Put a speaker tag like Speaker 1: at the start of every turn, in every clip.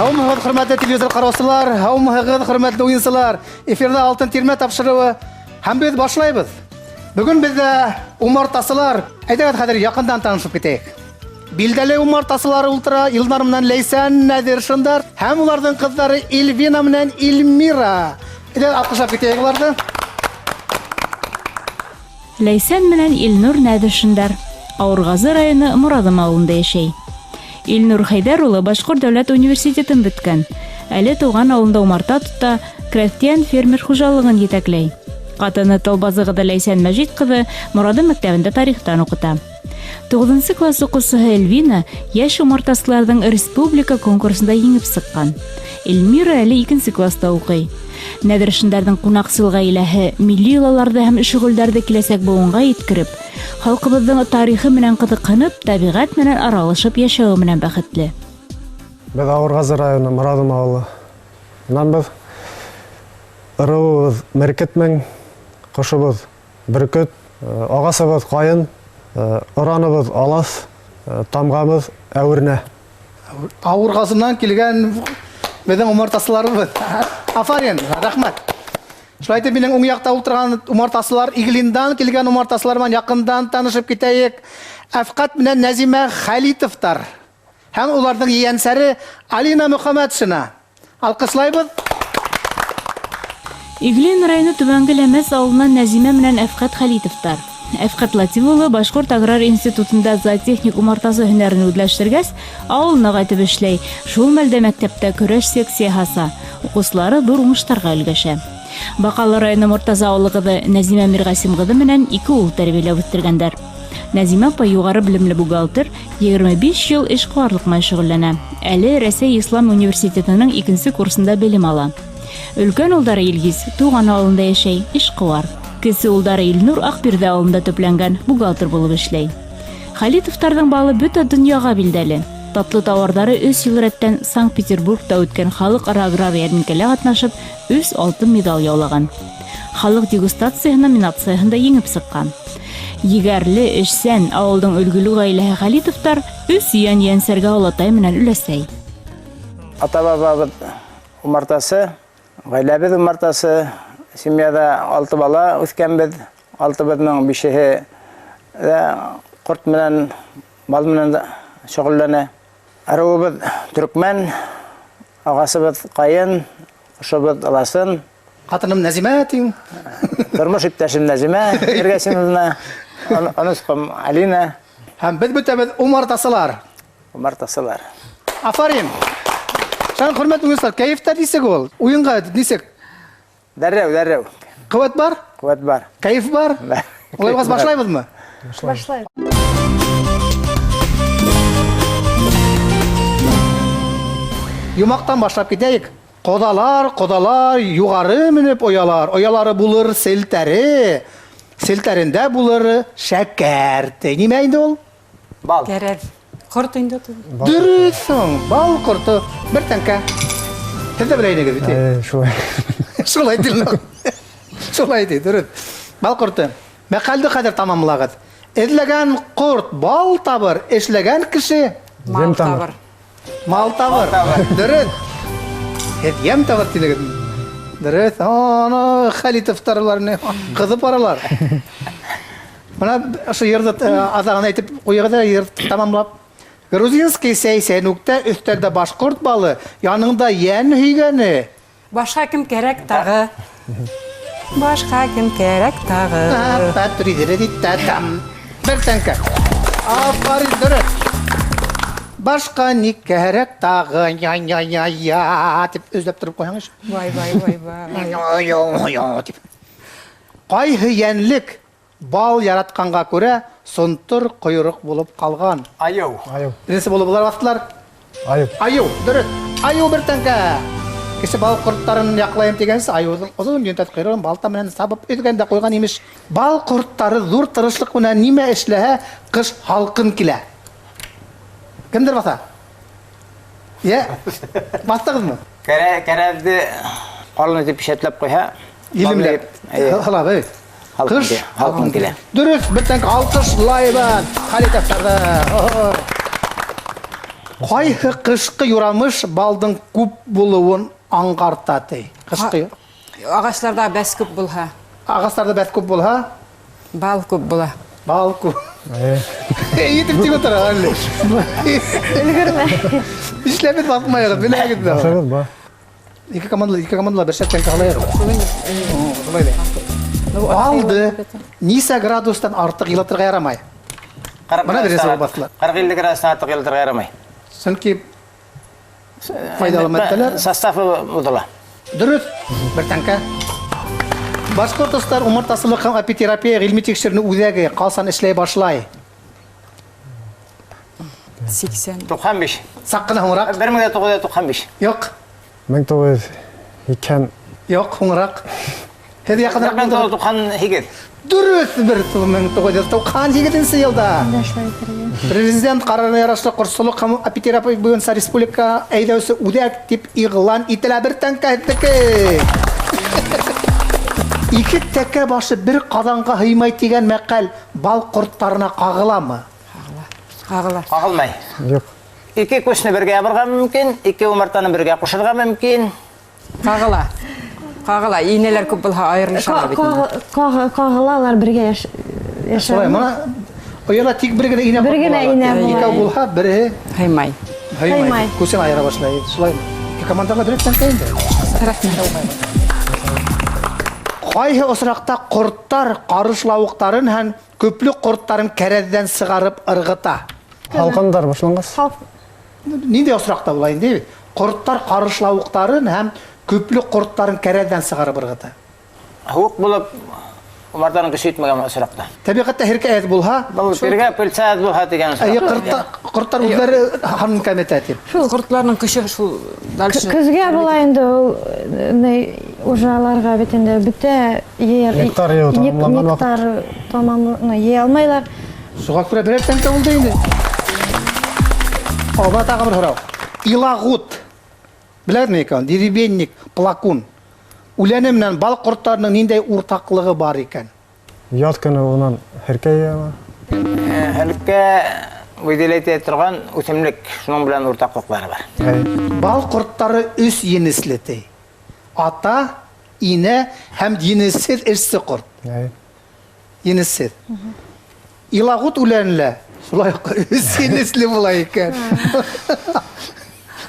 Speaker 1: Һаумыһығыҙ, хөрмәтле телевизор ҡараусылар, һаумыһығыҙ, хөрмәтле уйынсылар. Эфирҙа Алтын тирмә тапшырыуы һәм беҙ башлайбыҙ. Бөгөн беҙҙә умартасылар. Әйҙәгеҙ хәҙер яҡындан танышып китәйек. Билдәле умартасылар ултыра Илнар менән Ләйсән Нәҙиршиндар һәм уларҙың ҡыҙҙары Эльвина менән Эльмира. Әйҙәгеҙ алҡышлап китәйек уларҙы.
Speaker 2: Ләйсән менән Илнур Нәҙершиндар Ауырғазы районы Морадым авылында йәшәй. Илнур Хәйҙәр улы Башҡорт дәүләт университетын бөткән. Әле туған авылында умарта тота, крәҫтиән фермер хужалығын етәкләй. Ҡатыны Талбазы ҡыҙы Ләйсән Мәжит ҡыҙы Морадым мәктәбендә тарихтан уҡыта. Туғыҙынсы класс уҡыусыһы Эльвина йәш умартасыларҙың республика конкурсында еңеп сыҡҡан. Эльмира әле икенсе класста уҡый. Нәҙершиндарҙың ҡунаҡсыл ғаиләһе милли йолаларҙы һәм шөғөлдәрҙе киләсәк быуынға еткереп, халҡыбыҙҙың тарихы менән ҡыҙыҡһынып, тәбиғәт менән аралашып йәшәүе менән бәхетле.
Speaker 3: Беҙ Ауырғазы районы Морадым ауылы. Унан беҙ ырыуыбыҙ Меркетмең, ҡошобоҙ Бөркөт, ағасыбыҙ ҡайын, ораныбыҙ алаҫ, тамғабыҙ әүернә.
Speaker 1: Ауырғазынан килгән беҙҙең умартасыларыбыҙ. Афарин, рәхмәт. Шулай итеп, минең уң яҡта ултырған умартасылар, Иглиндан килгән умартасылар менән яҡындан танышып китәйек. Әфҡәт менән Нәзимә Хәлитовтар һәм уларҙың ейәнсәре Алина Мөхәмәтшина. Алҡышлайбыҙ.
Speaker 2: Иглин районы Түбәнге Ләмәс авылыннан Нәзимә менән Әфкать Хәлитовтар. Әфкать Латиф улы Башкорт аграр институтында зоотехник умартасы һөнәрен үзләштергәс, авылына кайтып эшләй. Шул мәлдә мәктәптә көрәш секцияһы аса. Укучылары зур уңыштарга өлгәшә. Бакалы районы Мортаза авылы кызы Нәзимә Миргасим кызы менән ике ул тәрбияләп үстергәндәр. Нәзимә апа югары белемле бухгалтер, 25 ел эшкуарлык белән шөгыльләнә. Әле Рәсәй Ислам университетының икенче курсында белем ала. Өлкән улдары Илгиз туган авылында яшәй, эшкуар. Кесе улдары Илнур Акбирде авылында төпләнгән, бухгалтер булып эшләй. Халитовтарның балы бөтә дөньяга билдәле. Татлы тауарлары өч ел рәттән Санкт-Петербургта үткән халыкара аграр ярминкәлә катнашып, өч алтын медаль яулаган. Халык дегустацияһе номинацияһендә еңеп чыккан. Егәрле, эшчән, авылдың өлгеле гаиләһе Халитовтар өч өян янсәргә олатай менән өләсәй.
Speaker 4: Ата-бабабыз умартасы, гаиләбез умартасы, семьяда алты бала үскәнбез. Алтыбызның бишеһе дә корт менән, бал менән шөгыльләнә. Ыруыбыз төркмән, агасыбыз каен, кошыбыз ыласын.
Speaker 1: Ҡатыным Нәзимә тиң.
Speaker 4: Тормош иптәшем Нәзимә Иргәсимовна, оныскым Алина.
Speaker 1: Һәм беҙ бөтәбеҙ умартасылар.
Speaker 4: Умартасылар.
Speaker 1: Афарин! Шан хөрмәтле уйынсылар, кәйефтә нисек ул? Уйынға нисек?
Speaker 4: Дәррәү, дәррәү.
Speaker 1: Ҡеүәт бар?
Speaker 4: Ҡеүәт бар.
Speaker 1: Кәйеф бар?
Speaker 4: Бар.
Speaker 1: Улай булғас башлайбыҙмы?
Speaker 5: Башлайбыҙ.
Speaker 1: Йомаҡтан башлап китәйек. Ҡоҙалар, ҡоҙалар, юғары менеп оялар. Оялары булыр селтәре, селтәрендә булыр шәкәр. Ти. Нимә инде ул?
Speaker 4: Бал.
Speaker 5: Кәрәз. Ҡорт инде ул.
Speaker 1: Дөрөҫ соң, бал ҡорто бер тәңкә. Һеҙ ҙә белә инегеҙ бит.
Speaker 3: Э, шулай.
Speaker 1: Шулай ти. Шулай ти, дөрөҫ. Бал ҡорто. Мәҡәлде хәҙер тамамлағыҙ. Эҙләгән ҡорт бал табыр, эшләгән кеше
Speaker 5: мал табыр.
Speaker 1: Мал табыр. Дөрөҫ. Һеҙ йәм табыр тинегеҙме? Дөрөҫ. Ана Хәлитовтар улар не ҡыҙып баралар. Бына ошо йырҙы э, аҙағын әйтеп ҡуйығыҙ әле, йыр тамамлап. Грузинский сәй сәнүктә өҫтәлдә башҡорт балы, яныңда йән һөйгәне.
Speaker 5: Башҡа кем кәрәк тағы? Башҡа кем кәрәк тағы?
Speaker 1: Бер тәңкә. Афарин, дөрөҫ. Башҡа ни кәрәк тағы? Я я я я дип өзләп тороп ҡуйһаң ич.
Speaker 5: Вай, вай, вай, вай.
Speaker 1: Я я я дип. Ҡайһы йәнлек Бал яратҡанға күрә, сонтор ҡойроҡ булып ҡалған.
Speaker 4: Айыу.
Speaker 3: Айыу.
Speaker 1: Беренсе булып улар баҫтылар.
Speaker 3: Айыу.
Speaker 1: Айыу, дөрөҫ. Айыу бер тәңкә. Кеше бал ҡорттарын яҡлайым тигәнсе, айыуҙың оҙон йөнтәҫ ҡойроғон балта менән сабып өҙгән дә ҡуйған, имеш. Бал ҡорттары ҙур тырышлыҡ менән нимә эшләһә, ҡыш һалҡын килә. Кемдер баҫа? Йә, баҫтығыҙмы?
Speaker 4: Кәрәҙҙе ҡалын итеп пишәтләп ҡуйһа,
Speaker 1: Илемләп. Һала бит. Кыш
Speaker 4: һалҡын килә.
Speaker 1: Дөрөҫ, бер тәңкә алҡышлайбыҙ Халитовтарҙы. Ҡайһы ҡышҡы юрамыш балдың күп булыуын аңғарта ти? Ҡышҡы.
Speaker 5: Ағастарҙа бәс күп булһа.
Speaker 1: Ағастарҙа бәҫ күп булһа,
Speaker 5: Бал күп була.
Speaker 1: Бал күп. Әйтеп тик утыра әле.
Speaker 6: Өлгөрмә.
Speaker 1: Нишләп беҙ баҫмайығыҙ, беләгеҙ дә.
Speaker 3: Баҫығыҙ ба.
Speaker 1: Ике команда, ике командала бер шәптән ҡалайыҡ. Шулай ҙа. Балды нисә градустан артыҡ йылытырға ярамай? Бына беренсе баҫтылар.
Speaker 4: 40-50 градустан артыҡ йылытырға ярамай.
Speaker 1: Сөнки файҙалы матдәләр
Speaker 4: составы боҙола.
Speaker 1: Дөрөҫ, бер тәңкә. Башҡортостан умартасылыҡ һәм апитерапия ғилми тикшеренеү үҙәге ҡасан эшләй башлай?
Speaker 5: 80.
Speaker 4: 95.
Speaker 1: Саҡ ҡына һуңыраҡ.
Speaker 4: 1995.
Speaker 1: Юҡ.
Speaker 3: 1980.
Speaker 1: Юҡ, һуңыраҡ. Һеҙ яҡыныраҡ булдығыҙ.
Speaker 4: 1998.
Speaker 1: Дөрөҫ, 1998 йылда. Президент ҡарарына ярашлы ҡортсолоҡ һәм апитерапия буйынса республика әйҙәүсе үҙәк тип иғлан ителә. Бер тәңкә һеҙҙеке. Ике тәкә башы бер ҡаҙанға һыймай тигән мәҡәл бал ҡорттарына ҡағыламы?
Speaker 5: Ҡағыла.
Speaker 4: Ҡағылмай.
Speaker 3: Юҡ.
Speaker 4: Ике күсне бергә ябырға мөмкин, ике умартаны бергә ҡушырға мөмкин.
Speaker 5: Ҡағыла. Ҡағыла. Инәләр күп булһа айырылышалар бит инде.
Speaker 6: Ҡағыла, алар бергә йәшәй.
Speaker 1: Шулай, мына ояла тик бер генә инә
Speaker 6: Бер генә инә була.
Speaker 1: Икәү булһа, береһе
Speaker 5: һыймай.
Speaker 1: һыймай. Күсен айыра башлай. Шулай. Ике командала бер тәңкә инде.
Speaker 5: Рәхмәт.
Speaker 1: Ҡайһы осраҡта ҡорттар ҡарышлауыҡтарын һәм көплө ҡорттарын кәрәҙҙән сығарып ырғыта?
Speaker 3: Һалҡындар башланғас.
Speaker 1: Ниндәй осраҡта була инде? Ҡорттар ҡарышлауыҡтарын һәм көплө ҡорттарын кәрәҙҙән сығарып ырғыта.
Speaker 4: Һыуыҡ булып, умартаның көсө етмәгән осраҡта.
Speaker 1: Тәбиғәттә һеркә әҙ булһа,
Speaker 4: Был бергә пыльца әҙ булһа тигән
Speaker 1: әйе,
Speaker 4: осраҡта.
Speaker 1: ҡорттар үҙҙәре һанын кәметә тип.
Speaker 5: Шул ҡортларның көсө шул дальше.
Speaker 6: Көҙгә була инде ул, ни, уже аларға бит инде бөтә йыйыр.
Speaker 3: Нектар йыйыу тамамланған ваҡыт.
Speaker 6: Нектар тамам, йыя алмайлар.
Speaker 1: Шуға күрә берәр тәңкә булды инде. Оба тағы бер һорау. Илағут. Беләһегеҙме икән? Деревенник, плакун. Үләне менән бал ҡорттарының ниндәй уртаҡлығы бар икән?
Speaker 3: Яҙ көнө унан һеркә йыйыла.
Speaker 4: Һеркә выделять итә торған үҫемлек, шуның белән уртаҡлыҡлары бар.
Speaker 1: Бал ҡорттары өс енесле ти. Ата, инә һәм енесһеҙ эшсе ҡорт. Енесһеҙ. Илағут үләнлә шулай уҡ өс енесле була икән.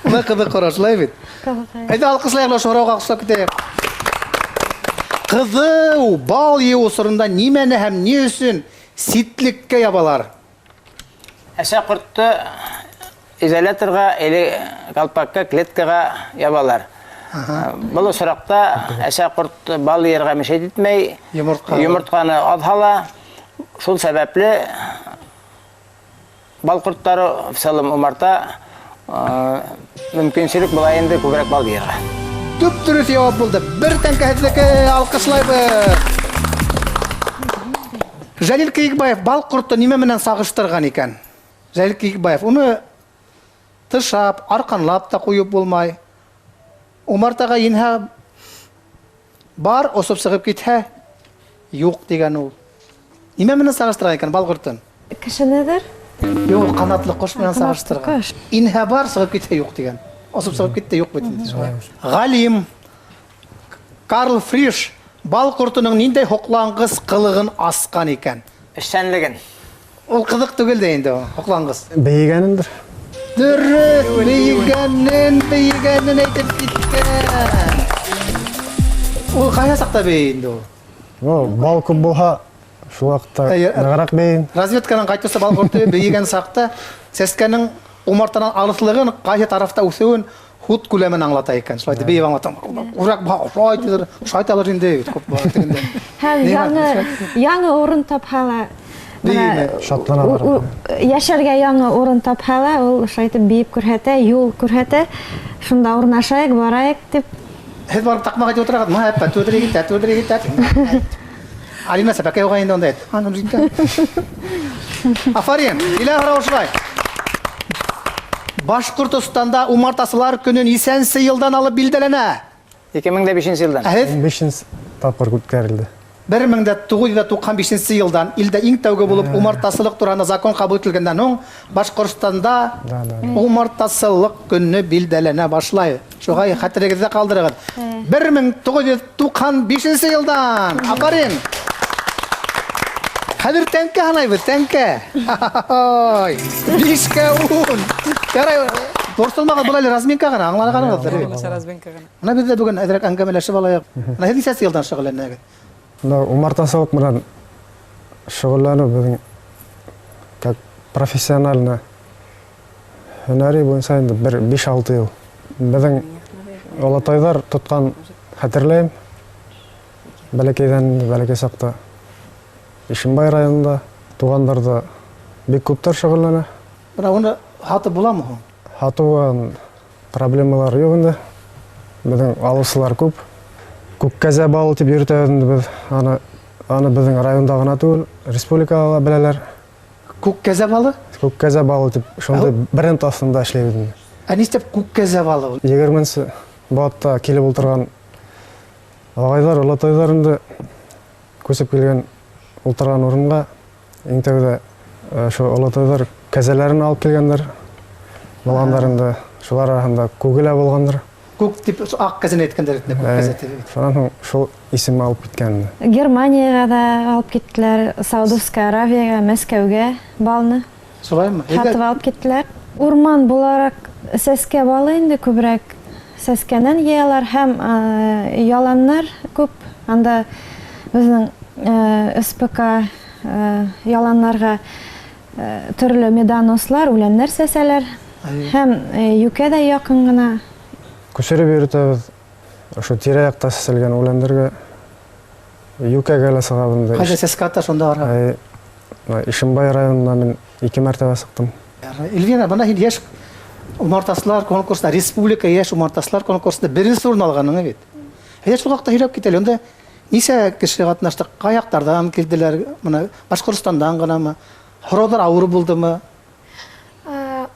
Speaker 1: Бына ҡыҙыҡ ҡараш, шулай бит? Әйҙә, алҡышлайыҡ ошо һорауға ҡушылып китәйек. Ҡыҙыу бал йыйыу осоронда нимәне һәм ни өсөн ситлеккә ябалар?
Speaker 4: Әсә ҡортто изоляторға или колпакка, клеткаға ябалар. Был осраҡта әсә ҡорт бал йыйырға мешать итмәй,
Speaker 1: Йомортҡа.
Speaker 4: йомортҡаны аҙ һала. Шул сәбәпле бал ҡорттары в целом умарта мөмкинселек була инде күберәк бал йыйырға.
Speaker 1: Төп дөрөҫ яуап булды. Бер тәңкә һеҙҙеке, алҡышлайбыҙ. Жәлил Кейекбаев бал ҡорто нимә менән сағыштырған икән? Жәлил Кейекбаев уны тышап, арҡанлап та ҡуйып булмай. Умартаға инһә бар, осоп сығып китһә юҡ тигән ул. Нимә менән сағыштырған икән бал ҡортон?
Speaker 6: Кешенедер?
Speaker 1: Юҡ, ҡанатлы ҡош менән
Speaker 6: Ҡанатлы
Speaker 1: сағыштырған.
Speaker 6: ҡош.
Speaker 1: Инһә бар, сығып китһә юҡ тигән. Осоп сығып китте, юҡ бит инде шулай. Ғалим Карл Фриш бал ҡортоноң ниндәй һоҡланғыс ҡылығын асҡан икән?
Speaker 4: Эшсәнлеген.
Speaker 1: Ул ҡыҙыҡ түгел дә инде ул, һоҡланғыс.
Speaker 3: Бейегәнендер.
Speaker 1: Дөрөҫ, бейегәнен, бейегәнен әйтеп киткән. Ул ҡайһы саҡта бейей инде ул?
Speaker 3: О, бал күп булһа, шул ваҡытта
Speaker 1: Әйе.
Speaker 3: нығыраҡ бейен.
Speaker 1: Разведканан ҡайтыусы бал ҡорто бейегән саҡта сәскәнең умартанан алыҫлығын, ҡайһы тарафта үҫеүен һут күләмен аңлата икән. Шулай итеп бейеп аңлата. Урак ба, шулай итеп, шулай итәлер инде, күп бар тегендә.
Speaker 6: Һәм
Speaker 1: Ни бар?
Speaker 6: яңы урын тапһа ла,
Speaker 1: Бейеме?
Speaker 6: бына,
Speaker 3: Шатлана барып.
Speaker 6: йәшәргә яңы урын тапһа ла, ул шулай итеп бейеп күрһәтә, юл күрһәтә. Шунда урнашайыҡ, барайыҡ тип.
Speaker 1: Һеҙ барып таҡмаҡ әйтеп ултырағыҙ. Мөхәббәт түҙер егет, түҙер егет. Алина сәпәкәй уға инде унда әйт. Аны җитә. Афарин, килә һорау шулай. Башҡортостанда умартасылар көнөн нисәнсе йылдан алып билдәләнә?
Speaker 4: Ике мең дә бишенсе йылдан.
Speaker 1: Ә һеҙ?
Speaker 3: Ун бишенсе тапҡыр үткәрелде.
Speaker 1: 1995 елдан илдә иң тәүге булып умартасылык турында закон кабул ителгәннән һуң Башкортстанда умартасылык көне билдәләнә башлай. Шуга хәтерегездә калдырыгыз. 1995 елдан. Афарин. Хәзер тәңкә һанайбыз, тәңкә. Ой, 5-кә 10. Ярай, борсылмагыз, был әле разминка гына, аңланганыгыздыр бит.
Speaker 5: Булыша разминка гына.
Speaker 1: Менә без дә бүген әзрәк әңгәмәләшеп алайык. Менә һеҙ нисәнсе йылдан шөгыльләнәгеҙ?
Speaker 3: Менә умартасылык менән шөгыльләнү беҙҙең как профессионально һөнәри буйынса инде бер 5-6 йыл. Беҙҙең олатайҙар тотҡан хәтерләйем. Бәләкәйҙән, бәләкәй саҡта Ишембай районында туғандар да бик күптәр шөгыльләнә.
Speaker 1: Бына уны һатып буламы һуң?
Speaker 3: Һатыуға проблемалар юҡ инде. Беҙҙең алыусылар күп. Күк кәзә балы тип йөрөтәбеҙ инде беҙ. Аны беҙҙең районда ғына түгел, республикала ла беләләр.
Speaker 1: Күк кәзә балы?
Speaker 3: Күк кәзә балы тип шундай бренд аҫтында эшләйбеҙ инде.
Speaker 1: Ә нишләп күк кәзә балы ул?
Speaker 3: Егерменсе быуатта килеп ултырған ағайҙар, олатайҙар инде күсеп килгән ултырған урынға иң тәүҙә шул олатайҙар кәзәләрен алып килгәндәр. Булғандар инде, шулар араһында күге лә булғандыр.
Speaker 1: Күк тип аҡ кәзәне әйткәндәр бит, күк кәзә тип.
Speaker 3: Шунан һуң шул исемне алып киткән инде.
Speaker 6: Германияға ҙа алып киттеләр, Саудовская Аравияға, Мәскәүгә балны.
Speaker 1: Шулаймы?
Speaker 6: Һатып алып киттеләр. Урман булараҡ сәскә балы инде күберәк сәскәнән йыялар һәм яланнар күп. Анда беҙҙең СПК яланнарға төрлө медонослар, үләннәр сәсәләр. Һәм йүкә дә яҡын ғына.
Speaker 3: Күсереп йөрөтәбеҙ. Ошо тирә-яҡта сәселгән үләндәргә йүкәгә лә сығабыҙ инде.
Speaker 1: Ҡайҙа сәскә ата, шунда бара.
Speaker 3: Ишембай районына мин 2 мәртәбә сыҡтым.
Speaker 1: Эльвина, бына һин йәш умартасылар конкурсында, республика йәш умартасылар конкурсында беренсе урын алғаның бит. Әйҙә шул хаҡта һөйләп кит әле. Унда нисә кеше ҡатнашты, ҡай яҡтарҙан килделәр? Бына Башҡортостандан ғынамы? Һорауҙар ауыр булдымы?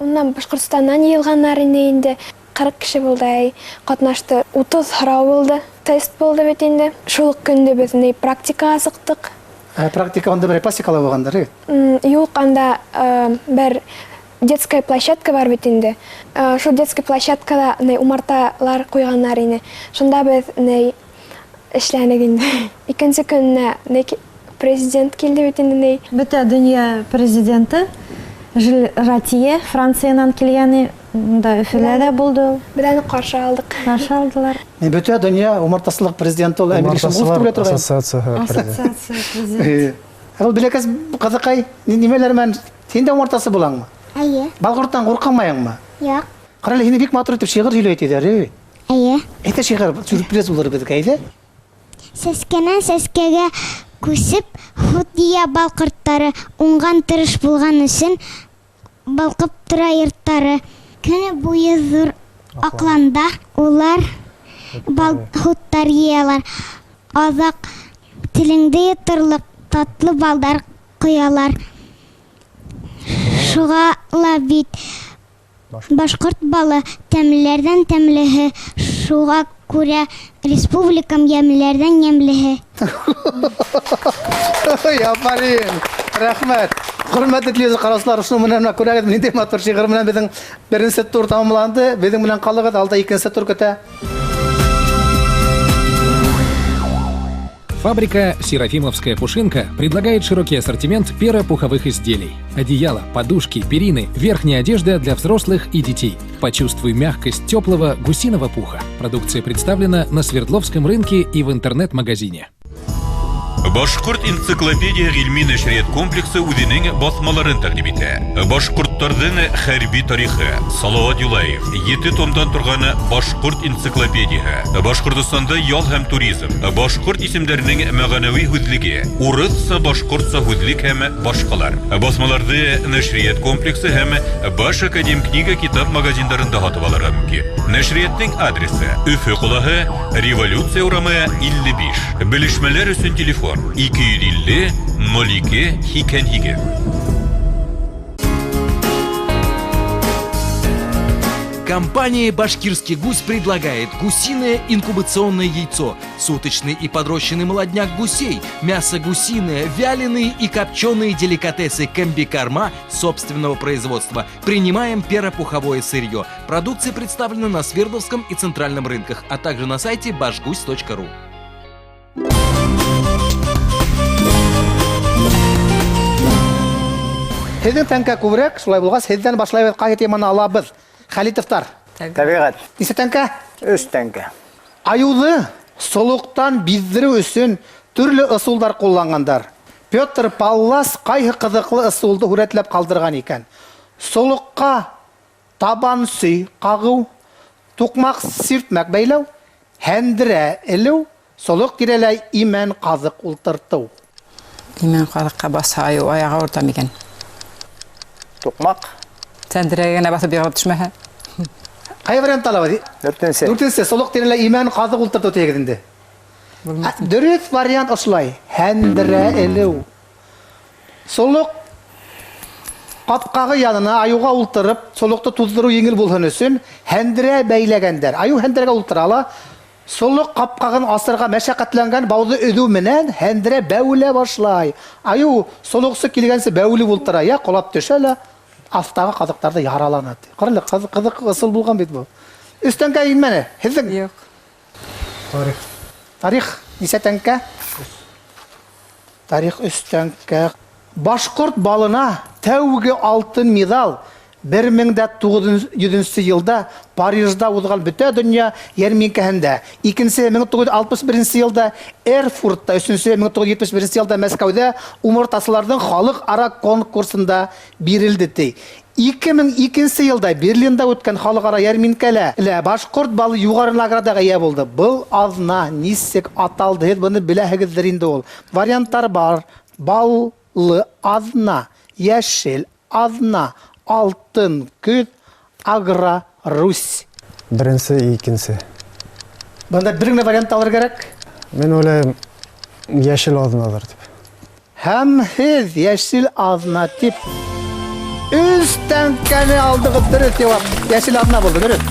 Speaker 7: Унан Башҡортостандан йыйылғандар ине инде. 40 кеше булды, әй, ҡатнашты. 30 һорау булды, тест булды бит инде. Шул уҡ көндө беҙ ни практикаға сыҡтыҡ.
Speaker 1: Практика унда бер пасекала булғандар, әйе?
Speaker 7: Юҡ, анда бер детская площадка бар бит инде. Шул детская площадкала ни умарталар ҡуйғандар ине. Шунда беҙ ни эшләнек инде. Икенсе көнөнә ни президент килде бит инде ни.
Speaker 6: Бөтә донъя президенты Жиль Ратье Франциянан килгәне, унда Өфөлә дә булды ул.
Speaker 7: Беҙ аны ҡаршы алдыҡ.
Speaker 6: Ҡаршы алдылар.
Speaker 1: Мин бөтә донъя умартасылыҡ президенты ул Әмир Ишемғолов тип белә торғайным.
Speaker 3: Ассоциацияһы президенты.
Speaker 6: Ассоциация президенты.
Speaker 1: Ул бәләкәс ҡыҙыҡай, нимәләр менән һин дә умартасы булаңмы?
Speaker 8: Эйе.
Speaker 1: Балҡорттан ҡурҡмайыңмы?
Speaker 8: Юҡ.
Speaker 1: Ҡара әле, һине бик матур итеп шиғыр һөйләй тиҙәр, әйе?
Speaker 8: Эйе.
Speaker 1: Әйтә шиғыр, сюрприз булыр беҙгә, әйҙә?
Speaker 8: Сәскәнән сәскәгә күсеп, һут йыя балҡорттары, уңған тырыш булған өсөн балҡып тора йорттары. Көнө буйы ҙур аҡланда улар һуттар йыялар. Аҙаҡ телеңде йоторлоҡ татлы балдар ҡоялар. Шуға ла бит башҡорт балы тәмлеләрҙән тәмлеһе, шуға күрә республикам йәмлеләрҙән йәмлеһе.
Speaker 1: Афарин, рәхмәт. Хөрмәтле телевизор ҡараусылар, шуның менән менә күрәгеҙ, ниндәй матур шиғыр менән беҙҙең беренсе тур тамамланды. Беҙҙең менән ҡалығыҙ, алда икенсе тур көтә.
Speaker 9: Фабрика «Серафимовская пушинка» предлагает широкий ассортимент перопуховых изделий. Одеяло, подушки, перины, верхняя одежда для взрослых и детей. Почувствуй мягкость теплого гусиного пуха. Продукция представлена на Свердловском рынке и в интернет-магазине.
Speaker 10: Башҡорт энциклопедия ғилми нәшриәт комплексы үҙенең баҫмаларын тәҡдим итә. Башҡорттарҙың хәрби тарихы, Салауат Юлаев, 7 томдан торған Башҡорт энциклопедияһы, Башҡортостанда ял һәм туризм, башҡорт исемдәренең мәғәнәүи һүҙлеге, урыҫса башҡортса һүҙлек һәм башҡалар. Баҫмаларҙы нәшриәт комплексы һәм Баш академ книга китап магазиндарында һатып алырға мөмкин. Нәшриәттең адресы: Өфө ҡалаһы, Революция урамы 55. Белешмәләр өсөн телефон 250 ноль ике һикһән һигеҙ.
Speaker 11: Компания «Башкирский гусь» предлагает гусиное инкубационное яйцо, суточный и подрощенный молодняк гусей, мясо гусиное, вяленые и копченые деликатесы комбикорма собственного производства. Принимаем перопуховое сырье. Продукция представлена на Свердловском и Центральном рынках, а также на сайте башгусь.ру.
Speaker 1: Һеҙҙең тәңкә күберәк, шулай булғас, һеҙҙән башлайбыҙ, ҡайһы теманы алабыҙ? Хәлитовтар.
Speaker 4: Тәбиғәт.
Speaker 1: Нисә тәңкә?
Speaker 4: 3 тәңкә.
Speaker 1: Айыуҙы солоҡтан биҙҙереү өсөн төрлө ысулдар ҡулланғандар. Петр Паллас ҡайһы ҡыҙыҡлы ысулды һүрәтләп ҡалдырған икән? Солоҡҡа табан сөй ҡағыу, туҡмаҡ сиртмәк бәйләү, һәндерә элеү, солоҡ тирәләй имән ҡаҙыҡ ултыртыу.
Speaker 5: Имән ҡаҙыҡҡа баҫһа айыу аяғы ауырта микән?
Speaker 4: Туҡмаҡ.
Speaker 5: Сәндерәгә генә баҫып йығылып төшмәһә.
Speaker 1: Ҡай вариант алабыҙ?
Speaker 4: Дүртенсе.
Speaker 1: Дүртенсе, солоҡ тирәләй имән ҡаҙыҡ ултыртыу тиегеҙ инде. Дөрөҫ вариант ошолай. Һәндерә элеү. Солоҡ ҡапҡағы янына айыуға ултырып, солоҡто туҙҙырыу еңел булһын өсөн һәндерә бәйләгәндәр. Айыу һәндерәгә ултыра ла, солоҡ ҡапҡағын асырға мәшәҡәтләнгән бауҙы өҙөү менән һәндерә бәүелә башлай. Айыу солоҡсы килгәнсе бәүелеп ултыра, я ҡолап төшә лә, аҫтағы ҡаҙыҡтарҙы яралана. Ҡара әле, ҡыҙыҡ ысул булған бит был. Өс тәңкә инмәне, һеҙҙең?
Speaker 5: Юҡ.
Speaker 3: Тарих.
Speaker 1: Тарих нисә тәңкә? Тарих өс тәңкә. Башҡорт балына тәүге алтын миҙал бер мең дә туғыҙ йөҙөнсө йылда Парижда уҙған бөтә донъя йәрминкәһендә, икенсе мең туғыҙ йөҙ алтмыш беренсе йылда Эрфуртта, өсөнсө мең туғыҙ йөҙ етмеш беренсе йылда Мәскәүҙә умартасыларҙың халыҡ-ара конкурсында бирелде ти. Ике мең икенсе йылда Берлинда үткән халыҡ-ара йәрминкәлә лә башҡорт балы юғары наградаға эйә булды. Был аҙна нисек аталды, һеҙ быны беләһегеҙҙер инде ул. Варианттар бар: баллы аҙна, йәшел аҙна, алтын көҙ, агро Русь.
Speaker 3: Беренсе, икенсе.
Speaker 1: Бында бер генә вариант алыр кәрәк.
Speaker 3: Мин уйлайым, йәшел аҙналыр тип.
Speaker 1: Һәм һеҙ йәшел аҙна тип өс тәңкәне алдығыҙ. Дөрөҫ яуап. Йәшел аҙна булды, дөрөҫ.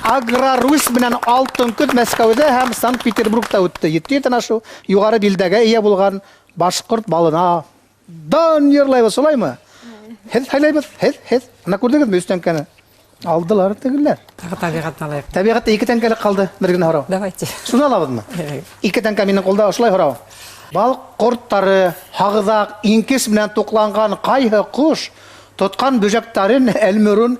Speaker 1: Агро Русь менән алтын көҙ Мәскәүҙә һәм Санкт-Петербургта үтте. Ете йөҙҙән ашыу юғары билдәгә эйә булған башҡорт балына дан йырлайбыҙ, шулаймы? Һеҙ һайлайбыҙ, һеҙ, һеҙ. Бына күрҙегеҙме өс тәңкәне? Алдылар тегеләр.
Speaker 5: Тағы тәбиғәтне алайыҡ.
Speaker 1: Тәбиғәттә 2 тәңкәлек ҡалды, бер генә һорау.
Speaker 5: Давайте.
Speaker 1: Шуны алабыҙмы?
Speaker 5: Әйе.
Speaker 1: 2 тәңкә минең ҡулда, ошолай һорау. Балыҡ ҡорттары, һағыҙаҡ, инкес менән туҡланған ҡайһы ҡош тотҡан бөжәктәрен әлмөрөн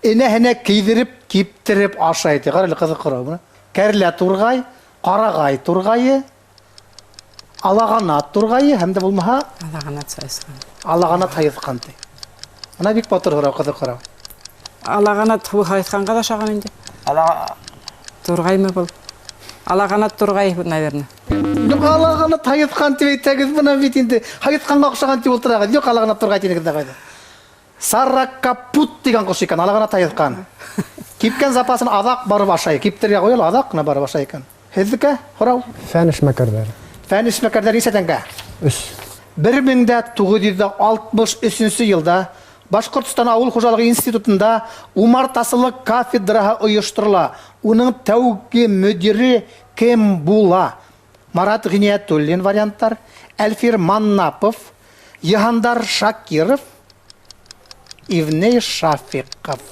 Speaker 1: энәһенә кейҙереп, киптереп ашай ти. Ҡара әле, ҡыҙыҡ һорау бына. Кәрлә турғай, ҡарағай турғайы, алағанат турғайы һәм дә булмаһа
Speaker 5: Алағанат сайысҡан.
Speaker 1: Алағанат һайыҫҡан ти. Бына бик батыр һорау, ҡыҙыҡ һорау.
Speaker 5: Алағанат һайыҫҡанға ла ашаған инде.
Speaker 4: Ала
Speaker 5: Турғаймы был? Алағанат турғай, наверное.
Speaker 1: Юҡ, алағанат һайыҫҡан тип әйтәгеҙ, бына бит инде. Һайыҫҡанға оҡшаған тип ултырағыҙ. Юҡ, алағанат турғай тинегеҙ ҙә ҡайҙа. Саракапут тигән ҡош икән, алағанат һайыҫҡан. Кипкән запасын аҙаҡ барып ашай. Киптерергә ҡуя ла, аҙаҡ ҡына барып ашай икән. Һеҙҙеке һорау?
Speaker 3: Фән эшмәкәрҙәре.
Speaker 1: Фән эшмәкәрҙәре нисә тәңкә?
Speaker 3: Өс.
Speaker 1: Бер мең дә туғыҙ йөҙ ҙә алтмыш өсөнсө йылда Башҡортостан Ауыл хужалығы институтында умартасылыҡ кафедраһы ойошторола. Уның тәүге мөдире кем була? Марат Ғиниәтуллин варианттар, Әлфир Маннапов, Йыһандар Шакиров, Ивней Шафиҡов.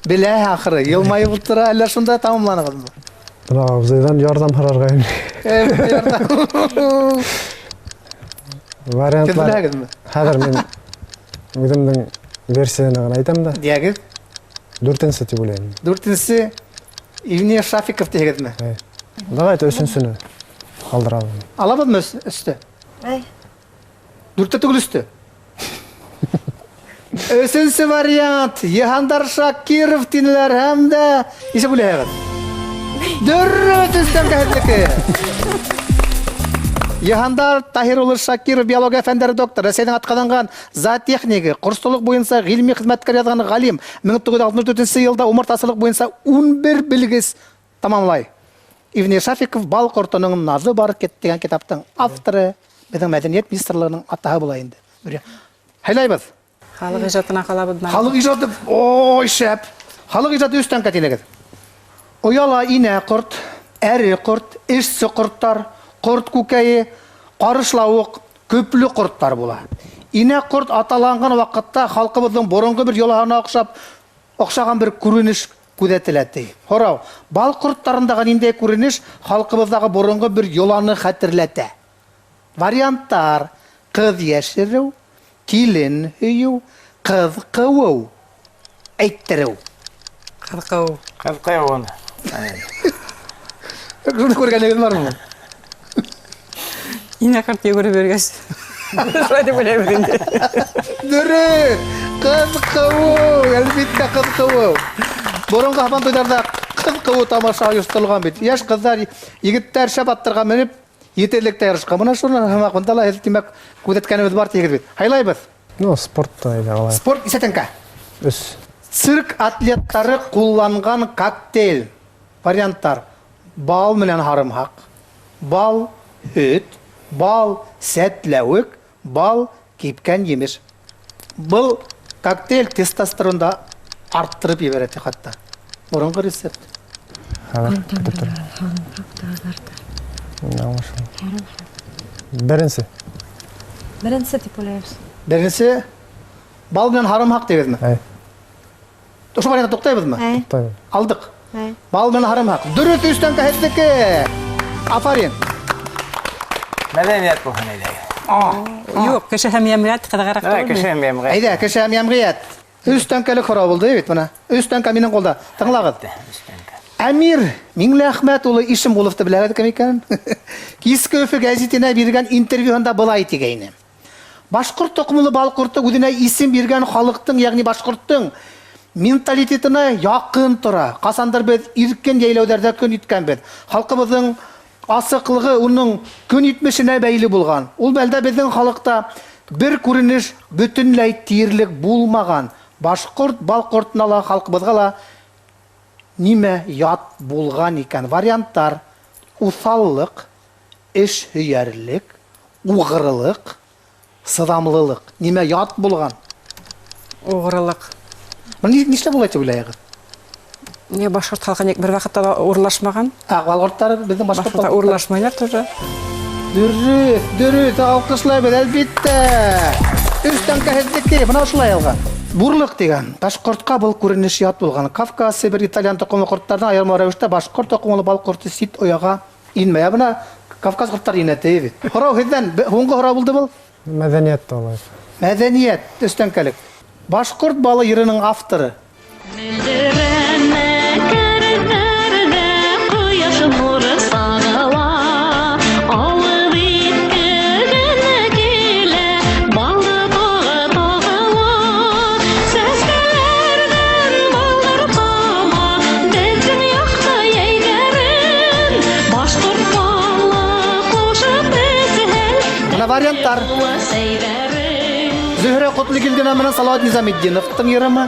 Speaker 1: Белә ахыры, йылмайып ултыра, әллә шунда тамамланығыҙмы?
Speaker 3: Бына абзыйҙан ярҙам һорарға инде.
Speaker 1: Ярҙам.
Speaker 3: Вариантлар.
Speaker 1: Һеҙ беләһегеҙме?
Speaker 3: Хәҙер мин үҙемдең версияны ғына әйтәм дә.
Speaker 1: Дийәгеҙ.
Speaker 3: Дүртенсе тип уйлайым.
Speaker 1: Дүртенсе Ивней Шафиков тиһегеҙме?
Speaker 3: Әй. Давайте өсөнсөнө ҡалдырабыҙ.
Speaker 1: Алабыҙмы өстө?
Speaker 6: Әй.
Speaker 1: Дүрттә түгел өстө. Өсөнсө вариант Йыһандар Шакиров тинеләр һәм дә нисек уйлайһығыҙ? Дөрөҫ, өстән һеҙҙеке. Йыһандар Таһир улы Шакиров биология фәндәре докторы, Рәсәйҙең атҡаҙанған зоотехнигы, ҡорсолоҡ буйынса ғилми хеҙмәткәр яҙған ғалим, мең туғыҙ йөҙ алтмыш дүртенсе йылда умартасылыҡ буйынса ун бер белгес тамамлай. Ивней Шафиков бал ҡортоноң наҙы бар тигән китаптың авторы, беҙҙең мәҙәниәт министрлығының атаһы була инде. Һайлайбыҙ.
Speaker 5: Халыҡ ижадына ҡалабыҙ.
Speaker 1: Халыҡ ижады, ой, шәп. Халыҡ ижады өс тәңкә тинегеҙ. Ояла инә ҡорт, әре ҡорт, эшсе ҡорттар, ҡорт күкәйе, ҡарышлауыҡ, көплө ҡорттар була. Инә ҡорт аталанған ваҡытта халҡыбыҙҙың боронғо бер йолаһына оҡшап, оҡшаған бер күренеш күҙәтелә ти. Һорау: бал ҡорттарындағы ниндәй күренеш халҡыбыҙҙағы боронғо бер йоланы хәтерләтә? Варианттар: ҡыҙ йәшереү, килен һөйөү, ҡыҙ ҡыуыу, әйттереү.
Speaker 5: Ҡыҙ ҡыуыу.
Speaker 4: Ҡыҙ ҡыуыу.
Speaker 1: Шуны күргәнегеҙ бармы?
Speaker 5: Инә ҡорт йүгереп йөрөгәс. Шулай тип уйлайбыҙ инде.
Speaker 1: Дөрөҫ! Ҡыҙ ҡыуыу, әлбиттә, ҡыҙ ҡыуыу. Боронғо һабантуйҙарҙа ҡыҙ ҡыуыу тамаша ойошторолған бит. Йәш ҡыҙҙар, егеттәр шәп аттарға менеп, етеҙлектә ярышҡан. Бына шуны һымаҡ бында ла һеҙ, тимәк, күҙәткәнебеҙ бар тиегеҙ бит. Һайлайбыҙ.
Speaker 3: Ну, спорт та әйҙә алайыҡ.
Speaker 1: Спорт нисә тәңкә?
Speaker 3: Өс.
Speaker 1: Цирк атлеттары ҡулланған коктейль. Варианттар: бал менән һарымһаҡ, бал, һөт, бал, сәтләүек, бал, кипкән емеш. Был коктейль тестостеронды арттырып ебәрә ти хатта. Боронғо рецепт.
Speaker 3: Хәҙер көтөп тор. Беренсе.
Speaker 6: Беренсе тип уйлайбыҙ.
Speaker 1: Беренсе бал менән һарымһаҡ тигеҙме?
Speaker 3: Әй.
Speaker 1: Ошо вариантта туҡтайбыҙмы?
Speaker 6: Әй.
Speaker 3: Туҡтайбыҙ.
Speaker 1: Алдыҡ.
Speaker 6: Әй.
Speaker 1: Бал менән һарымһаҡ. Дөрөҫ, өс тәңкә һеҙҙеке. Афарин.
Speaker 4: Мәҙәниәт булһын әйҙә.
Speaker 5: Юҡ, кеше һәм йәмғиәт ҡыҙығыраҡ түгелме?
Speaker 4: Кеше һәм йәмғиәт.
Speaker 1: Әйҙә, кеше һәм йәмғиәт. Өс тәңкәлек һорау булды бит бына. Өс тәңкә минең ҡулда. Тыңлағыҙ. Әмир Миңлеәхмәт улы Ишемғоловты беләһегеҙ кем икәнен? Киске Өфө гәзитенә биргән интервьюһында былай тигәйне. Башҡорт тоҡомло бал ҡорто үҙенә исем биргән халыҡтың, йәғни башҡорттоң менталитетына яҡын тора. Ҡасандыр беҙ иркен йәйләүҙәрҙә көн иткәнбеҙ. Халҡыбыҙҙың асыҡлығы уның көн итмешенә бәйле булған. Ул мәлдә беҙҙең халыҡта бер күренеш бөтөнләй тиерлек булмаған. Башҡорт бал ҡортона ла, халҡыбыҙға ла нимә ят булған икән? Варианттар: уҫаллыҡ, эш һөйәрлек, уғрылыҡ, сыҙамлылыҡ. Нимә ят булған?
Speaker 5: Уғрылыҡ.
Speaker 1: Бына нишләп улай тип уйлайһығыҙ?
Speaker 5: Не, башҡорт халҡы ник бер ваҡытта ла урлашмаған?
Speaker 1: Ә, бал ҡорттары беҙҙең башҡорт
Speaker 5: Башҡорттар урлашмайлар тоже.
Speaker 1: Дөрөҫ, дөрөҫ, алҡышлайбыҙ, әлбиттә. Өс тәңкә һеҙҙеке, бына ошолай алған. Бурлыҡ тигән. Башҡортҡа был күренеш ят булған. Кавказ, Себер, итальян тоҡомло ҡорттарҙан айырмалы рәүештә башҡорт тоҡомло бал ҡорто сит ояға инмәй. Ә бына Кавказ ҡорттары инә ти бит. Һорау һеҙҙән, һуңғы һорау булды был?
Speaker 3: Мәҙәниәт тә алайыҡ.
Speaker 1: Мәҙәниәт, өс тәңкәлек. Башҡорт балы йырының авторы. Варианттар. Зөһрә Ҡотлогилдина менән Салауат Низаметдиновтың йырымы?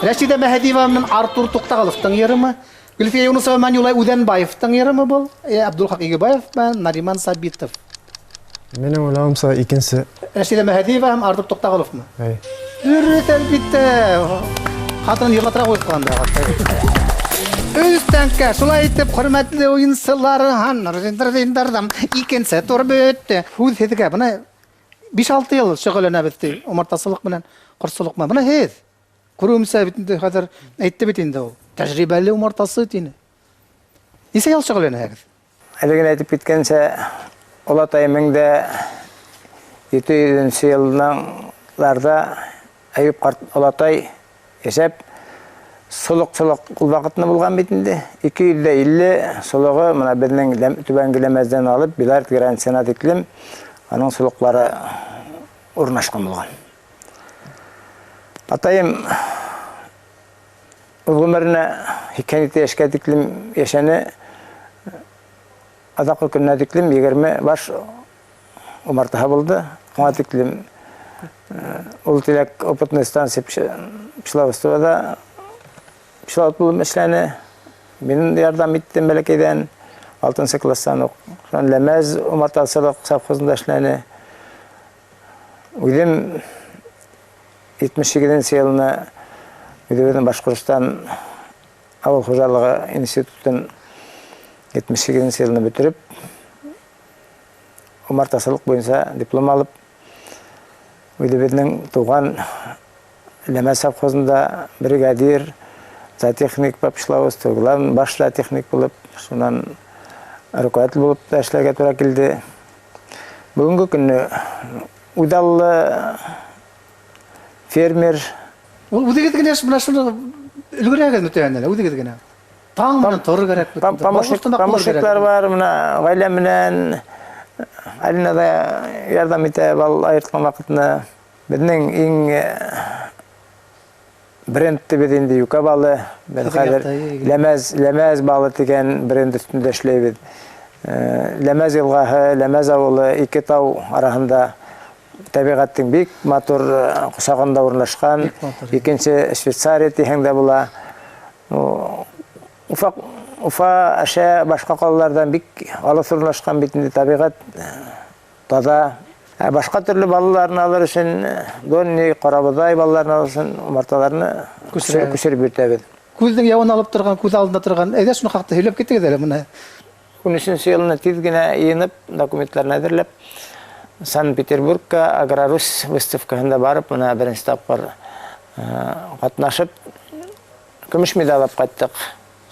Speaker 1: Рәшидә Мәһәдиева менән Артур Туҡтағыловтың йырымы? Гөлфиә Юнусова менән Юлай Үҙәнбаевтың йырымы был? Абдулхаҡ Игебаев менән Нариман Сабитов.
Speaker 3: Минең уйлауымса икенсе.
Speaker 1: Рәшидә Мәһәдиева һәм Артур Туҡтағыловмы?
Speaker 3: Әй.
Speaker 1: Дөрөҫ, әлбиттә. Ҡатын йырлатыраҡ ҡуйған да. Өс тәңкә. Шулай итеп, хөрмәтле уйынсылар, икенсе тур бөттө. Һүҙ һеҙгә. Бына биш-алты йыл шөғөлләнәбеҙ ти, умартасылыҡ менән, ҡортсолоҡ менән. Бына һеҙ күреүемсә бит инде хәҙер әйтте бит инде ул. Тәжрибәле умартасы тине. Нисә йыл шөғөлләнәһегеҙ?
Speaker 4: Әле генә әйтеп киткәнсә, олатай мең дә ете йөҙөнсө йылларҙа Әйүп ҡарт олатай йәшәп, солоҡ-солоҡ ул ваҡытны булған бит инде. Ике йөҙ ҙә илле солоғо бына беҙҙең Түбән Гөләмәздән алып Билард границаһына тиклем аның солоҡлары урынлашҡан булған. Атайым үҙ ғүмеренә һикһән ете йәшкә тиклем йәшәне, аҙаҡҡы көнөнә тиклем егерме баш умартаһы булды. Уңа тиклем ул тиләк опытный станция пчеловодствода пчеловод булып эшләне. Мин ярҙам иттем бәләкәйҙән, алтынсы класстан уҡ. Шунан Ләмәз умартасылыҡ совхозында эшләне. Үҙем етмеш һигеҙенсе йылына үҙебеҙҙең Башҡортостан Авыл хуҗалыгы институтын 78 елны бетереп, умартасылык буенча диплом алып, үзебезнең туган Ләмә совхозында бригадир, зоотехник по пчеловодству, главный баш зоотехник булып, шуннан руководитель булып та эшләргә туры килде. Бүгенге көнне үзаллы фермер.
Speaker 1: Ул үзегез генә менә шуны өлгерәгезме төгәннән, үзегез генә? Таң менән торыр кирәк бит.
Speaker 4: Помощниклар бар, менә гаиләм белән Алина да ярдәм итә бал аерткан вакытны. Безнең иң бренд дибез инде юка балы. Без хәзер Ләмәз, Ләмәз балы дигән бренд өстендә эшләйбез. Ләмәз елгаһы, Ләмәз авылы ике тау араһында табигатьнең бик матур кочагында урнашкан. Икенче Швейцария дисәң дә була. Уфа, Уфа, Әшә, башка калалардан бик алыс урнашкан бит инде табигать таза. Ә башка төрле балаларны алыр өчен, донни, карабодай балаларны алыр өчен умарталарны күчереп йөртәбез.
Speaker 1: Күзнең явын алып торган, күз алдында торган. Әйдә шуны хакта сөйләп китегез әле менә.
Speaker 4: 13 елны тиз генә йыйынып, документларны әзерләп, Санкт-Петербургка Агрорусь выставкасында барып, менә беренче тапкыр катнашып, көмеш медаль алып кайттык.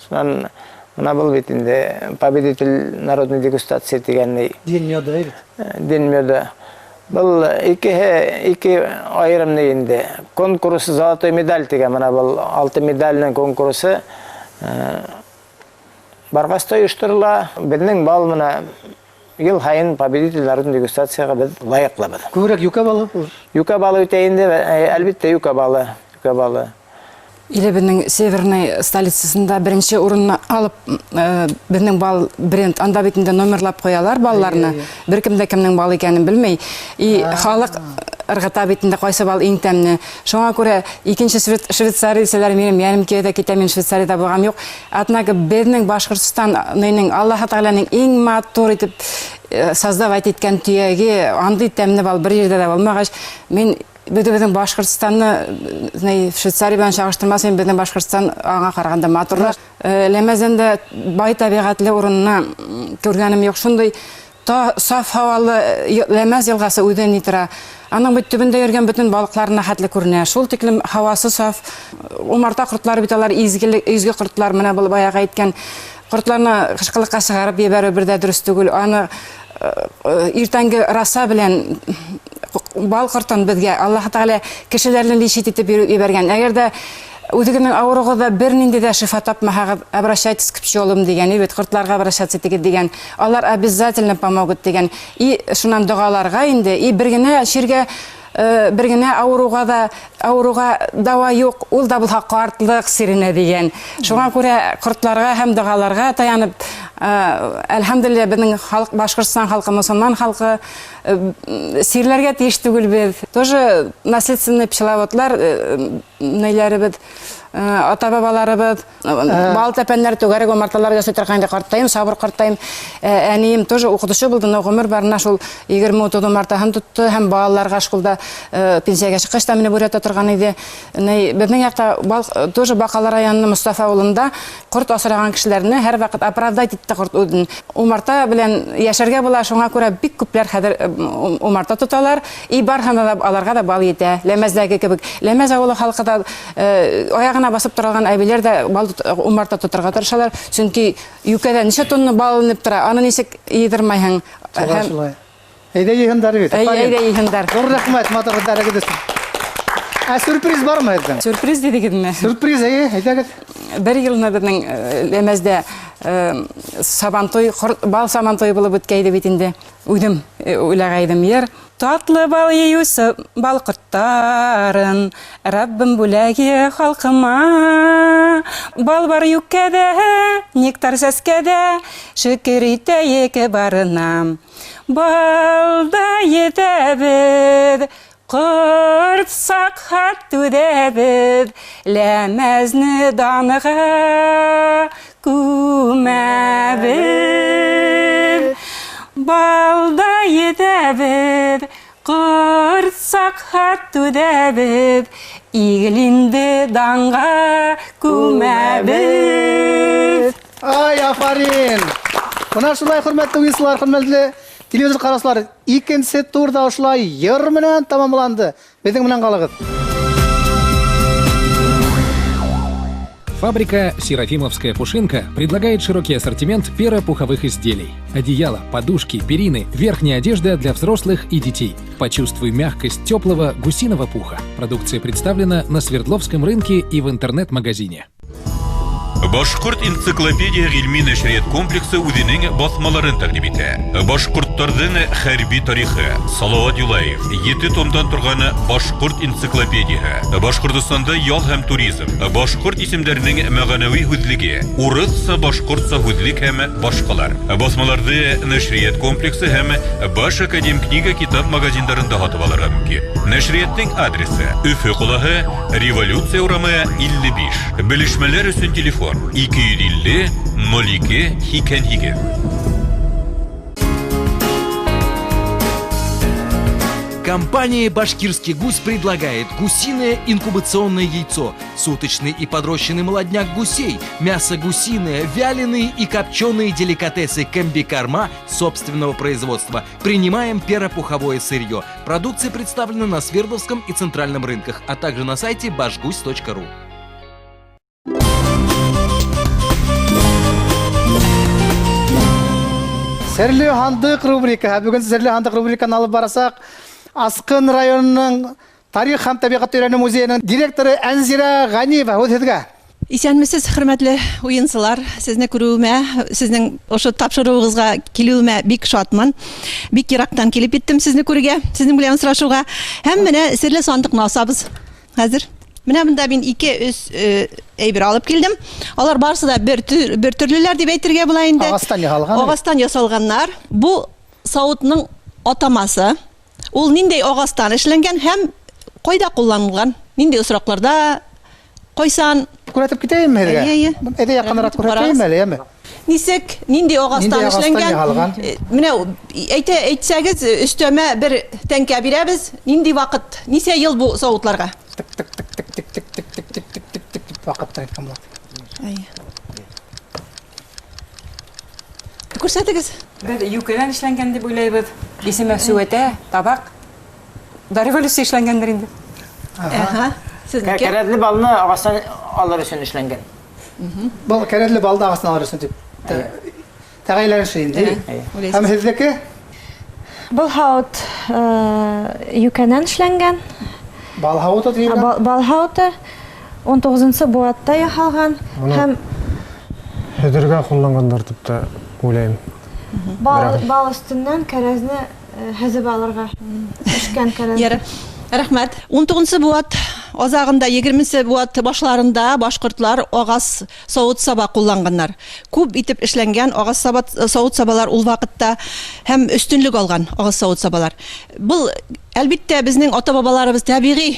Speaker 4: Шуннан менә был бит инде победитель народной дегустации дигән ни.
Speaker 1: День меда, бит.
Speaker 4: День меда. Был икеһе ике аерым ни инде. Конкурс золотой медаль дигән менә был алты медальнең конкурсы баргач та оештырыла. Безнең бал менә ел һайын победитель народной дегустациягә без лаеклыбыз.
Speaker 1: Күбрәк юкә балы?
Speaker 4: Юкә балы үтә инде, әлбәттә, юкә балы, юкә балы.
Speaker 5: Илебезнең северный столицасында беренче урынны алып, безнең бал бренд, анда бит инде номерлап куялар балларны. Беркем дә кемнең бал икәнен белми. И халык ыргыта бит инде кайсы бал иң тәмле. Шуңа күрә икенче Швейцария дисәләр, минем янем килә дә китә, мин Швейцариядә булган юк. Однако безнең Башкортстан нинең Аллаһы Тәгаләнең иң матур итеп создавать иткән төяге, андый тәмле бал бер җирдә дә булмагач, мин безнең Башкортстанны Швейцария белән чагыштырмас идем, безнең Башкортстан аңа караганда матуррак. Ләмәзән дә бай табигатьле урынны күргәнем юк. Шундый та саф һавалы Ләмәз елгасы үзе ни тора. Аның бит төбендә йөргән бөтен балыкларына хәтле күренә. Шул тиклем һавасы саф. Умарта кортлары бит алар изгелек, изге кортлар. Менә был баягы әйткән кортларны кышкылыкка чыгарып җибәрү бер дә дөрес түгел. Аны иртәнге раса белән бал кортын безгә Аллаһ Тәгалә кешеләрне лечить итеп җибәргән. Әгәр дә үзегезнең авыруыгызда бернинди дә шифа тапмаһагыз, обращайтесь к пчелам дигән, бит кортларга обращаться итегез дигән. Алар обязательно помогут дигән. И шуннан догаларга инде, и бер генә чиргә, бер генә авыруга да, авыруга дава юк, ул да булһа картлык сиренә дигән. Шуңа күрә кортларга һәм догаларга таянып, әлхәмдүлилләһ, безнең халык, Башкортстан халкы, мусульман халкы, сирләргә тиеш түгел без. Тоже наследственный пчеловодлар, нәйләребез, ата-бабаларыбыз, бал тәпәннәр, түгәрәк умарталар ясый торган инде карттаем, сабыр карттаем. Әнием тоже укытучы булды, но гомер барына шул 20-30 умартаһын тотты һәм балаларга школда пенсиягә чыккач та мине өйрәтә торган иде. Безнең якта бал тоже Бакалы районының Мостафа авылында корт асраган кешеләрне һәрвакыт оправдать итте корт үзен. Умарта белән яшәргә була, шуңа күрә бик күпләр хәзер умарта тоталар. И барһына да аларга да бал җитә. Ләмәздәге кебек. Ләмәз авылы халкы да аягына басып торган әбиләр дә бал умарта тотарга тырышалар. Чөнки юкәдә ничә тонна бал алынып тора, аны ничек йыйдырмайһың?
Speaker 1: Шулай, шулай. Әйдә йыйһындар бит.
Speaker 5: Әй, әйдә йыйһындар.
Speaker 1: Зур рәхмәт, матур дәрәгез өчен. Ә сюрприз бармы һеҙҙең?
Speaker 5: Сюрприз дидегеҙме?
Speaker 1: Сюрприз, әйе, әйдәгеҙ.
Speaker 5: Бер йылны беҙҙең Ләмәздә сабантуй, бал сабантуй булып үткәйде бит инде. Үҙем уйлағайҙым йыр. Татлы бал йыйыусы бал ҡорттарын, Раббым бүләге халҡыма. Бал бар юкәҙә, нектар сәскәҙә, шөкөр итәйек барына. Бал да етәбеҙ, ҡорт саҡһат түҙәбеҙ, Ләмәзне данға күмәбеҙ. Бал да етәбеҙ, ҡорт саҡһат түҙәбеҙ, Иглинде данға күмәбеҙ.
Speaker 1: Афарин! Бына шулай, хөрмәтле уйынсылар, хөрмәтле телевизор ҡараусылар, икенсе тур ҙа ошолай йыр менән тамамланды. Беҙҙең менән ҡалығыҙ.
Speaker 9: Фабрика «Серафимовская пушинка» предлагает широкий ассортимент перопуховых изделий. Одеяло, подушки, перины, верхняя одежда для взрослых и детей. Почувствуй мягкость теплого гусиного пуха. Продукция представлена на Свердловском рынке и в интернет-магазине.
Speaker 10: Башкорт энциклопедия ғилми нәшрият комплексы үҙенең баҫмаларын тәҡдим итә. Башҡорттарҙың хәрби тарихы, Салауат Юлаев, ете томдан торған Башҡорт энциклопедияһы, Башҡортостанда ял һәм туризм, башҡорт исемдәренең мәғәнәүи һүҙлеге, урыҫса башҡортса һүҙлек һәм башҡалар. Баҫмаларҙы нәшрият комплексы һәм Баш академ книга китап магазиндарында һатып алырға мөмкин. Нәшрияттың адресы: Өфө ҡалаһы, Революция урамы 55. Белешмәләр өсөн телефон 250 02 88.
Speaker 11: Компания «Башкирский гусь» предлагает гусиное инкубационное яйцо, суточный и подрощенный молодняк гусей, мясо гусиное, вяленые и копченые деликатесы комбикорма собственного производства. Принимаем перопуховое сырье. Продукция представлена на Свердловском и Центральном рынках, а также на сайте башгусь.ру.
Speaker 1: Серле һандыҡ рубрика. Бөгөн Серле һандыҡ рубриканы алып барасаҡ Асҡын районының тарих һәм тәбиғәт өйрәнеү музейының директоры Әнзирә Ғәниева. Һүҙ һеҙгә.
Speaker 12: Исәнмесез, хөрмәтле уйынсылар. Сезне күреүемә, сезнең ошо тапшырыуығыҙға килеүемә бик шатмын. Бик йыраҡтан килеп еттем сезне күрергә, сезнең белән осрашыуға. Һәм менә серле сандыҡны асабыҙ хәҙер. Менә бында мин 2-3 әйбер алып килдем. Алар барысы да бер төрлөләр дип әйтергә була инде.
Speaker 1: Ағастан яһалған.
Speaker 12: Ағастан ясалғаннар. Бу савытның атамасы. Ул ниндәй ағастан эшләнгән һәм ҡайҙа ҡулланылған? Ниндәй осраҡларда, ҡайсан?
Speaker 1: Күрһәтеп китәйемме һеҙгә?
Speaker 12: Әйе, әйе.
Speaker 1: Әйҙә яҡыныраҡ күрһәтәйем әле, әйме?
Speaker 12: Нисек, ниндәй ағастан эшләнгән? Менә әйтә әйтсәгеҙ, өҫтәмә бер тәңкә бирәбеҙ. Ниндәй ваҡыт, нисә йыл бу савытларға?
Speaker 1: Тик тик тик тик тик тик тик тик тик тик тик тик тик ваҡыттар әйткән була.
Speaker 12: Әйе. Күрсәтегеҙ.
Speaker 5: Беҙ йүкәнән эшләнгән дип уйлайбыҙ. Исеме сүәтә, табаҡ. До революция эшләнгәндер инде.
Speaker 12: Аһа. Сезнеке?
Speaker 4: Кәрәҙле балны ағастан алыр өсөн эшләнгән.
Speaker 1: Был кәрәҙле балды ағастан алыр өсөн тип тәғәйенләнеше инде. Һәм һеҙҙеке?
Speaker 6: Был һауыт йүкәнән эшләнгән.
Speaker 1: Бал һауыты тиелгән?
Speaker 6: Бал һауыты 19-нсы быуатта яһалған. Һәм
Speaker 3: һөҙөргә ҡулланғандар тип тә уйлайым.
Speaker 6: Бал өҫтөнән кәрәҙне һөҙөп алырға төшкән кәрәҙ.
Speaker 12: Рәхмәт. 19-нсы быуат аҙағында, 20-нсе быуат башларында башҡортлар ағас сауыт-саба ҡулланғандар. Күп итеп эшләнгән ағас сауыт-сабалар ул ваҡытта һәм өҫтөнлөк алған ағас сауыт-сабалар. Был әлбиттә беҙҙең ата-бабаларыбыҙ тәбиғи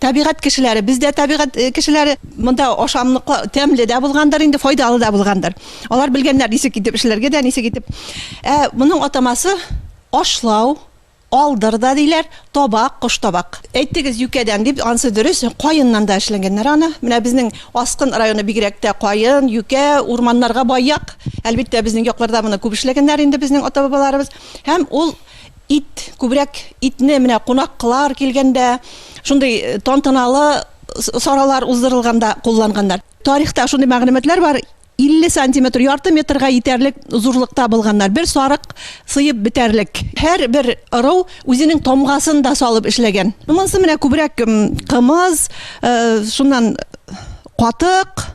Speaker 12: тәбиғәт кешеләре, беҙ дә тәбиғәт кешеләре, монда ашамлыҡлы тәмле дә булғандар инде, файҙалы да булғандар. Алар белгәннәр нисек итеп эшләргә дә, нисек итеп. Ә моның атамасы ашлау, алдыр да диләр, табаҡ, ҡош табаҡ. Әйттегеҙ йүкәдән дип, ансы дөрөҫ, ҡайыннан да эшләнгәннәр аны. Менә беҙҙең Асҡын районы бигерәк тә ҡайын, йүкә, урманнарға бай яҡ. Әлбиттә, беҙҙең яҡларҙа быны күп эшләгәннәр инде беҙҙең ата-бабаларыбыҙ. Һәм ул ит, күберәк итне менә ҡунаҡлар килгәндә, шундай тантаналы саралар уҙҙырылғанда ҡулланғандар. Тарихта шундай мәғлүмәтләр бар. 50 сантиметр, ярты метрға етерлек зурлыкта булғаннар. Бер сарык сыйып бетерлек. Һәр бер ырыу үзенең тамғасын да салып эшләгән. Монысы менә күбрәк кымыз, шуннан катык,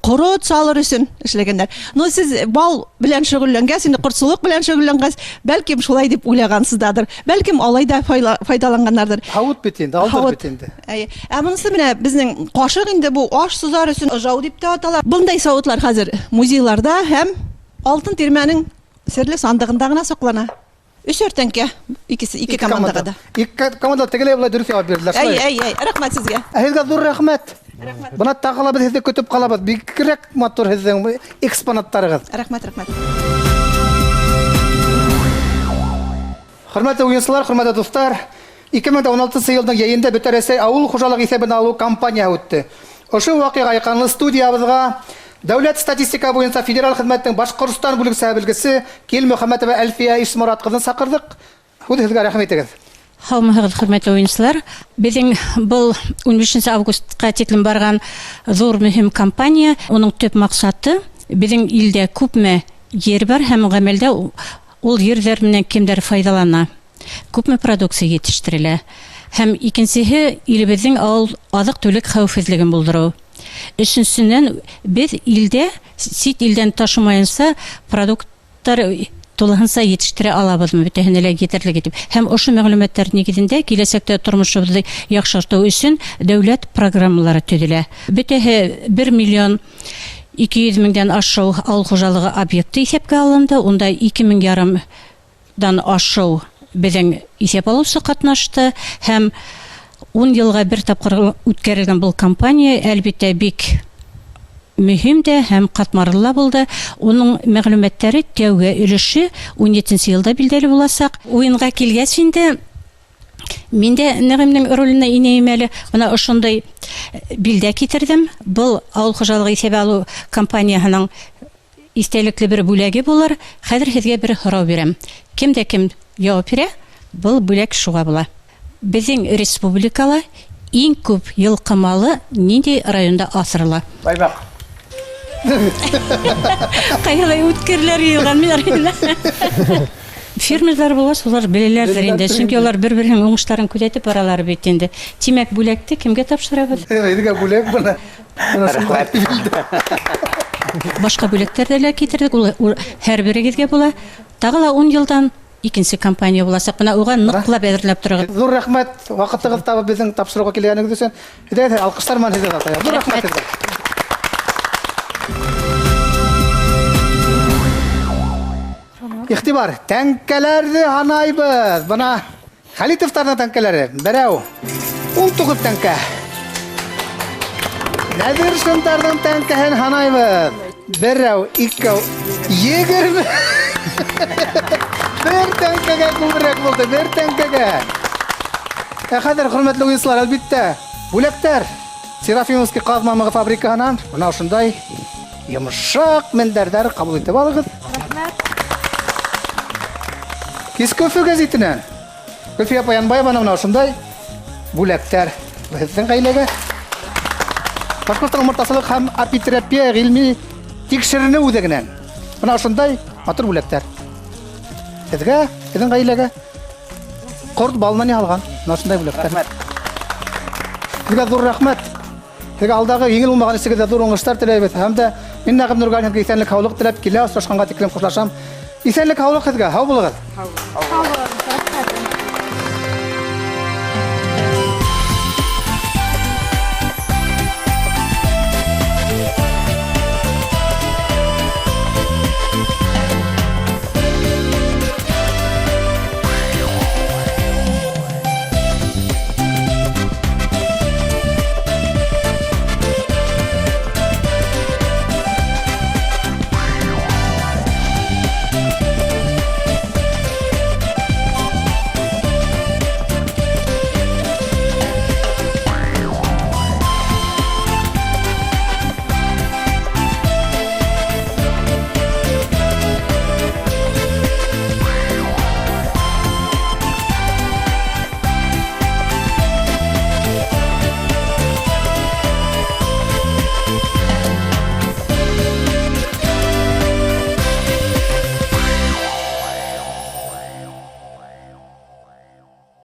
Speaker 12: корот салыр өчен эшләгәннәр. Но сез бал белән шөгыльләнгәс, инде кортсулык белән шөгыльләнгәс, бәлкем шулай дип уйлагансыздадыр. Бәлкем алай да файдаланганнардыр.
Speaker 1: Һавыт бит инде, алдыр бит инде.
Speaker 12: Әйе. Ә монысы менә безнең кашык инде, бу аш сузар өчен ыжау дип тә атала. Бындай савытлар хәзер музейларда һәм алтын тирмәнең серле сандыгында гына саклана. Өсәр тәңкә, икесе, ике командага да.
Speaker 1: Ике команда тегеләй болай дөрөҫ яуап бирҙеләр.
Speaker 12: Әй, әй, әй, рәхмәт сезгә.
Speaker 1: Ә һеҙгә ҙур рәхмәт. Бына тағы ла беҙ һеҙҙе көтөп ҡалабыҙ. Бигерәк матур һеҙҙең экспонаттарығыҙ.
Speaker 12: Рәхмәт, рәхмәт.
Speaker 1: Хөрмәтле уйынсылар, хөрмәтле дуҫтар, 2016 йылдың йәйендә Бөтә Рәсәй ауыл хужалыҡ иҫәбен алыу кампанияһы үтте. Ошо ваҡиға яҡынлы студиябыҙға Дәүләт статистика буйынса федераль хеҙмәттең Башҡортостан бүлексәһе белгесе Килмөхәмәтова Әлфиә Ишморат ҡыҙын саҡырҙыҡ. Һүҙ һеҙгә, рәхим итегеҙ.
Speaker 13: Һаумыһығыҙ, хөрмәтле уйынсылар. Беҙҙең был 15 августҡа тиклем барған ҙур мөһим кампания, уның төп маҡсаты беҙҙең илдә күпме ер бар һәм ғәмәлдә ул ерҙәр менән кемдәр файҙалана, күпме продукция етештерелә. Һәм икенсеһе илебеҙҙең ауыл аҙыҡ-түлек хәүефһеҙлеген булдырыу. Өсөнсөнән, беҙ илдә сит илдән ташымайынса продукттар тулыһынса етештерә алабыҙмы, бөтәһенә лә етерлек итеп. Һәм ошо мәғлүмәттәр нигеҙендә киләсәктә тормошобоҙҙо яҡшыртыу өсөн дәүләт программалары төҙөлә. Бөтәһе 1 200 000 ашыу ауыл хужалығы объекты иҫәпкә алынды. Унда 2,5 меңдан ашыу беҙҙең иҫәп алыусы ҡатнашты. Һәм 10 йылға бер тапҡыр үткәрелгән был кампания, әлбиттә, бик мөһим дә һәм ҡатмарлы ла булды. Уның мәғлүмәттәре тәүге өлөшө 17 йылда билдәле буласаҡ. Уйынға килгәс инде мин дә Нәғимнең роленә инәйем әле. Бына ошондай билдә китерҙем. Был ауыл хужалығы иҫәбе алыу компанияһының иҫтәлекле бер бүләге булыр. Хәҙер һеҙгә бер һорау бирәм. Кем дә кем яуап бирә, был бүләк шуға була. Беҙҙең республикала иң күп йылҡы малы ниндәй районда аҫырыла?
Speaker 4: Баймаҡ.
Speaker 13: Ҡайһылай үткерләр йыйылған мин арҡаһында. Фермерҙар булғас, улар беләләрҙер инде, сөнки улар бер-береһенең уңыштарын күҙәтеп баралар бит инде. Тимәк, бүләкте кемгә тапшырабыҙ?
Speaker 1: Һеҙгә бүләк бына.
Speaker 4: Рәхмәт.
Speaker 13: Башҡа бүләктәрҙе лә китерҙек, ул һәр берегеҙгә була. Тағы ла 10 йылдан икенсе кампания буласаҡ. Бына уға ныҡлап әҙерләп тороғоҙ.
Speaker 1: Ҙур рәхмәт, ваҡытығыҙ табып беҙҙең тапшырыуға килгәнегеҙ өсөн. Һеҙгә алҡыштар менән һеҙҙе озатайыҡ. Ҙур рәхмәт һеҙгә. Иғтибар, тәңкәләрҙе һанайбыҙ. Бына Хәлитовтарҙың тәңкәләре. Берәү, 19 тәңкә. Нәҙершиндарҙың тәңкәһен һанайбыҙ. Берәү, икәү, 20. Бер тәңкәгә күберәк булды, бер тәңкәгә. Ә хәҙер, хөрмәтле уйынсылар, әлбиттә, бүләктәр. Серафимовский ҡаҙ мамығы фабрикаһынан бына ошондай йомшаҡ мендәрҙәр ҡабул итеп алығыҙ.
Speaker 6: Рәхмәт.
Speaker 1: Киске Өфө гәзитенән Гөлфиә апай Янбаеваның бына ошондай бүләктәр беҙҙең ғаиләгә. Башҡортостан умартасылыҡ һәм апитерапия ғилми тикшеренеү үҙәгенән бына ошондай матур бүләктәр. Һеҙгә, һеҙҙең ғаиләгә ҡорт балынан яһалған бына ошондай бүләктәр.
Speaker 4: Рәхмәт.
Speaker 1: Һеҙгә ҙур рәхмәт. Һеҙгә алдағы еңел булмаған эшегеҙҙә ҙур уңыштар теләйбеҙ. Һәм дә мин Нәғим Нурғәлиевҡа иҫәнлек, һаулыҡ теләп килә осрашҡанға тиклем хушлашам. Иҫәнлек, һаулыҡ һеҙгә. Һау булығыҙ.
Speaker 4: Һау булығыҙ.